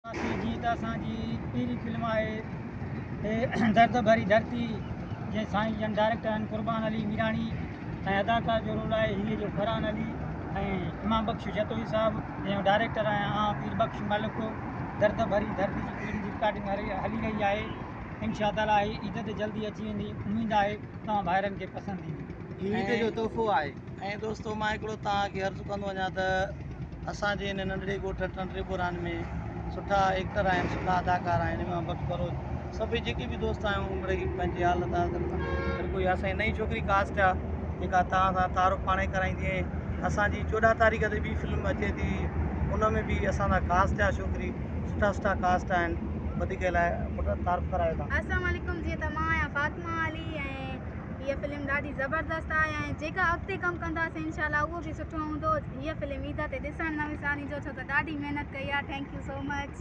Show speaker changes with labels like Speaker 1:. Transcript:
Speaker 1: واسي جيئن ته اسان جي پهرين فلم آهي درد ڀري ڌرتي جنهن سائين جن ڊائريڪٽر آهن قربان علي ميراڻي ۽ اداڪار جو رول آهي هيء جو فرحان علي ۽ امام بخش جتوئي صاحب جنهن جو ڊائريڪٽر آهيان آئون پير بخش ملڪ درد ڀري ڌرتي جي فلم جي رڪارڊنگ هلي رهي آهي انشاء تعالي هي عيد تي جلدي اچي ويندي اميد آهي توهان ڀائرن کي پسند ايندي.
Speaker 2: هي عيد جو تحفو آهي. ۽ دوستو مان هڪڙو توهان کي عرض ڪندو وڃان ته اسان جي هن ننڍڙي ڳوٺ ٽنڊي ٻوران ۾ سٺا ايڪٽر آهن سٺا اداڪار آهن امام بخش بلوچ سڀئي جيڪي به دوست آهيون مڙئي پنهنجي حالت حاضر سان هر ڪوئي اسان جي نئين ڇوڪري ڪاسٽ آ جيڪا توهان سان تعارف پاڻ ئي ڪرائيندي ۽ اسان جي 14 تاريخ تي ٻي فلم اچي ٿي ان ۾ به اسان سان ڪاسٽ آ ڇوڪري سٺا سٺا ڪاسٽ آهن وڌيڪ لاء پٽ تعارف ڪرايو تان.
Speaker 3: السلام عليڪم جيئن ته مان آهيان فاطمه علي ۽ هيء فلم ڏاڍي زبردست آهي ۽ جيڪا اڳتي ڪم ڪنداسين انشاء الله اهو به سٺو هوندو هيء فلم عيد تي ڏسڻ نه وسارينجو ڇو ته ڏاڍي محنت ڪئي آهي thank you so much.